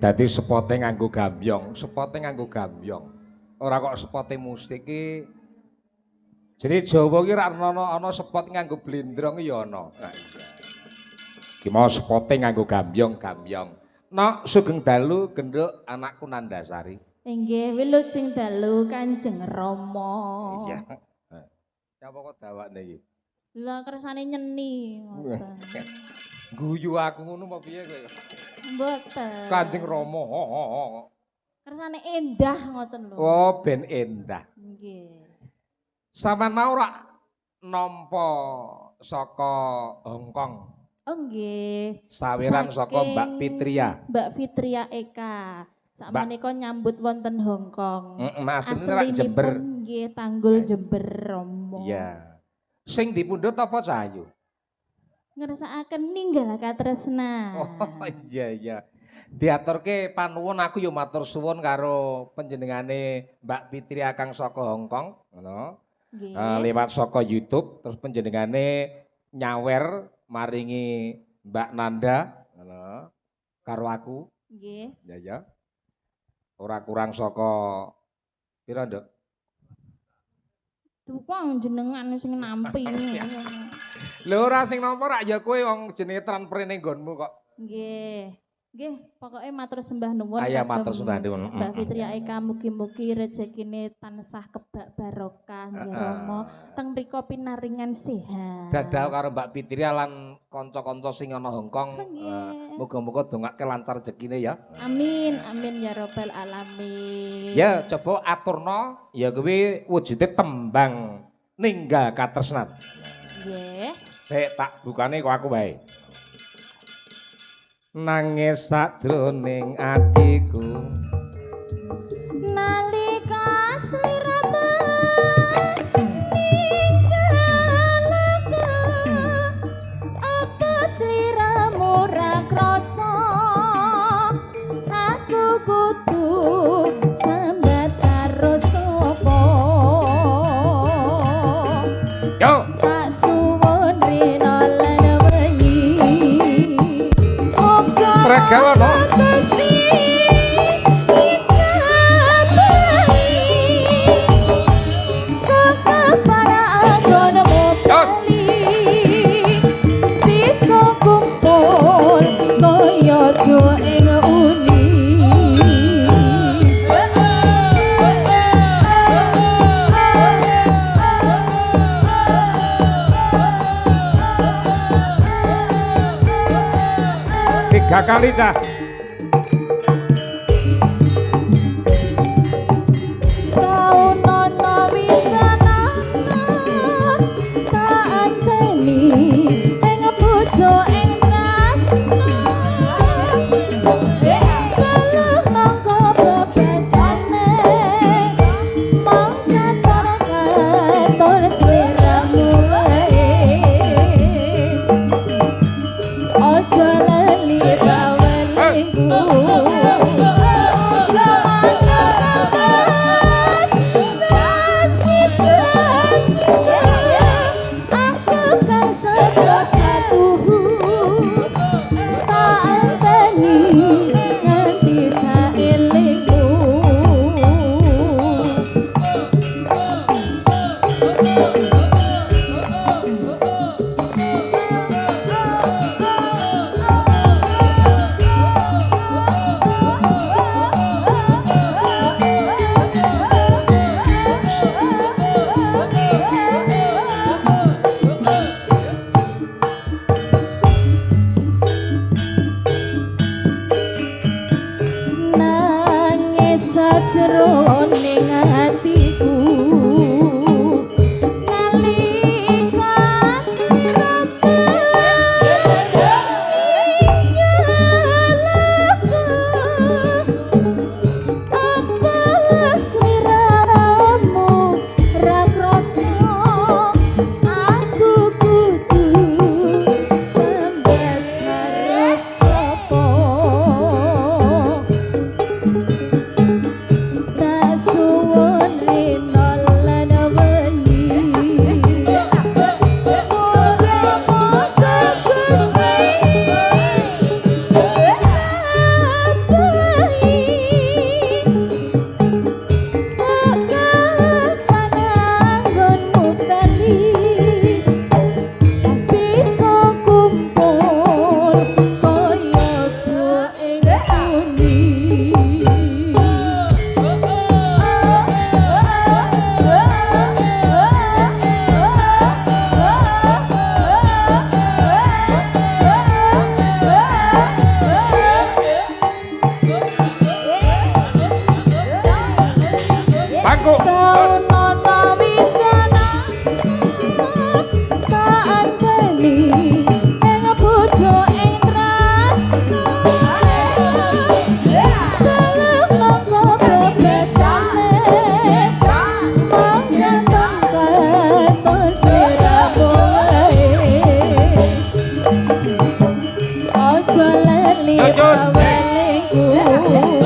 Dadi sepote nganggo gambyong, sepote nganggo gambyong. Ora kok sepote musik iki. Jadi Jawa iki ra ana sepot nganggo blendrong ya ana. Ha iya. Ki mau sepote nganggo gambyong, gambyong. Nok sugeng dalu genduk anakku Nandasari. Inggih, wilujeng dalu Kanjeng Rama. Iya. Nyapa kok dawakne iki? Lah kersane nyeni ngoten. Guyu aku ngono apa piye kowe? Mboten. Kanjeng Rama. Kersane endah ngoten lho. Oh, ben endah. Nggih. Sampeyan mau rak nampa saka Hong Kong. Oh nggih. Sawiran saka Mbak Fitria. Mbak Fitria Eka. Sakmenika nyambut wonten Hong Kong. Heeh, asline rak Jember. Nggih, tanggul Jember Rama. Iya. Sing dipundhut apa Cahayu? Ngersakaken ninggal katresnan. Oh iya iya. Diaturke panuwun aku ya matur suwun karo panjenengane Mbak Fitria kang saka Hong Kong, ngono. Nggih. Lewat saka YouTube terus panjenengane nyawer maringi Mbak Nanda, ngono. Karo aku. Nggih. Ya ya. Ora kurang saka pira, Nduk? Dukung jenengan sing nampi. Lho ora sing nampa rak ya kowe wong jenenge transfer ning nggonmu kok. Nggih. Nggih, pokoke matur sembah nuwun. Ayo matur sembah nuwun. Mbak Fitria Eka mugi-mugi rezekine tansah kebak barokah nggih Rama. Teng mriku pinaringan sehat. Dadah karo Mbak Fitria lan kanca-kanca sing ana Hong Kong. Muga-muga dongake lancar rezekine ya. Amin, amin ya robbal alamin. Ya, coba aturno ya kuwi wujude tembang ninggal katresnan. Nggih. Sik tak bukane kok aku wae. Nangis sakjroning atiku nalika sliramu ninggal aku, apa sliramu ra krasa aku kudu sambat karo sapa? Yo tak suwun rina lan wengi muga Regalo, no? Gusti ijabahi saka para anggonmu bali bisa kumpul kaya do ing uni. Tiga kali cah. Taun ana witanana tak anteni ing bojo ing tresna. ning atiku nalika sliramu nyalaku. Apa sliramu ra krasa aku kudu sambat karo sapa? Tak suwun rina lan wengi, muga-muga Gusti ngijabahi sakapan anggonmu bali bisa kumpul kaya ing bumi. Pangkuk. Taun nata widana tak anteni ing bojo ing tresna dalem mongko bebasane mangkaton katon sliramu wae. Aja lali Lanjut. awalingku.